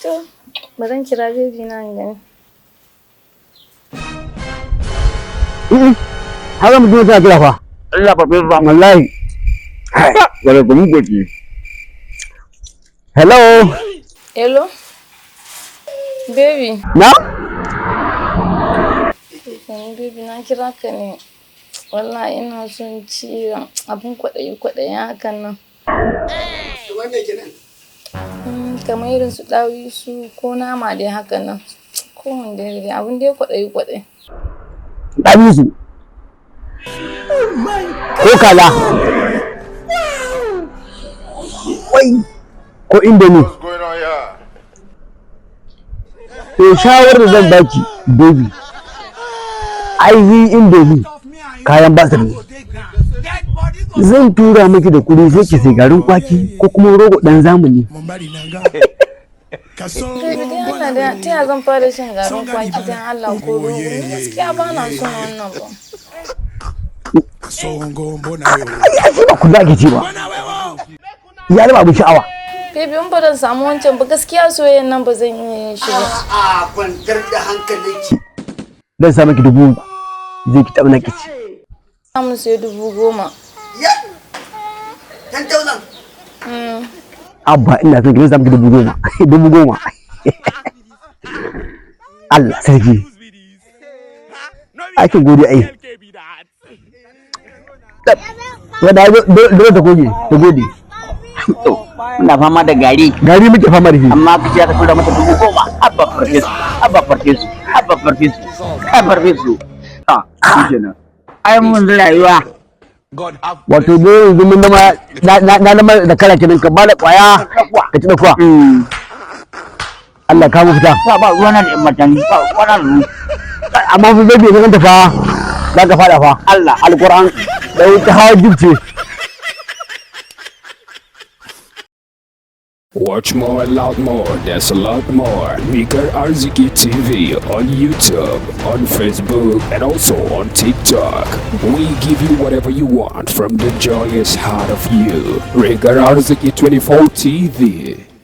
To, bari in kira baby na in gani. Haka mutum tana kira fa. Allah farfesu. Wallahi. Wala ku mun goji. Hello. Hello? Baby. Na? Sani baby, na kira ka ne. Wallahi ina son ci abun kwaɗayi kwaɗayi hakan nan. Kamar me kenan? Kamar irin su ɗawisu ko nama dai hakan nan. Ko wanda dai abun dai kwaɗayi kwaɗayi. Ɗawisu. Ko kala. Wai. Ko indomi. To, shawarar da zan baki, baby. Ai indomi kayan basir ne. Zan tura miki da kuɗi, sai ki sai garin kwaki ko kuma rogo ɗan zamani. Baby, dai Allah dai, ta ya zan fara shan garin kwaki dan Allah ko rogo? Ni gaskiya ba na son wannan ba. Ai shi ba kullum ake ci ba. Ya zama abin sha'awa. Baby, in ba zan samu wancan ba, gaskiya soyayyan nan ba zan iya yin shi ba. A kwantar da hankalinki. Zan sa miki 3000, zai ki taɓa na kici. Za mu sai 10,000. Ya 10,000. Abba, ina son ki, zan sa miki 10,000, 10,000. Allah sarki. Ake gode ai. Wadda dole ta goge, ta gode. To, muna fama da gari. Gari muke fama da shi. Amma ka ce ka tura mata 10,000. Abba farfesu, abba farfesu, abba farfesu, abba farfesu. Ah, shikenan. Ai mun rayuwa. Wato dai yanzu mun zama na zama da kala kenan, ka bada kwaya ka ci kuwa. Allah ka mu fita. Ba ba ruwana da 'yan matan, ba ruwana da su. Amma fa baby, yanzu ta fa za ka fada fa. Allah. Alquran da wuta hawa jibce. Watch more, a lot more. There's a lot more. Rigar Arziki TV on YouTube, on Facebook, and also on TikTok. We give you whatever you want from the joyous heart of you. Rigar Arziki 24 TV.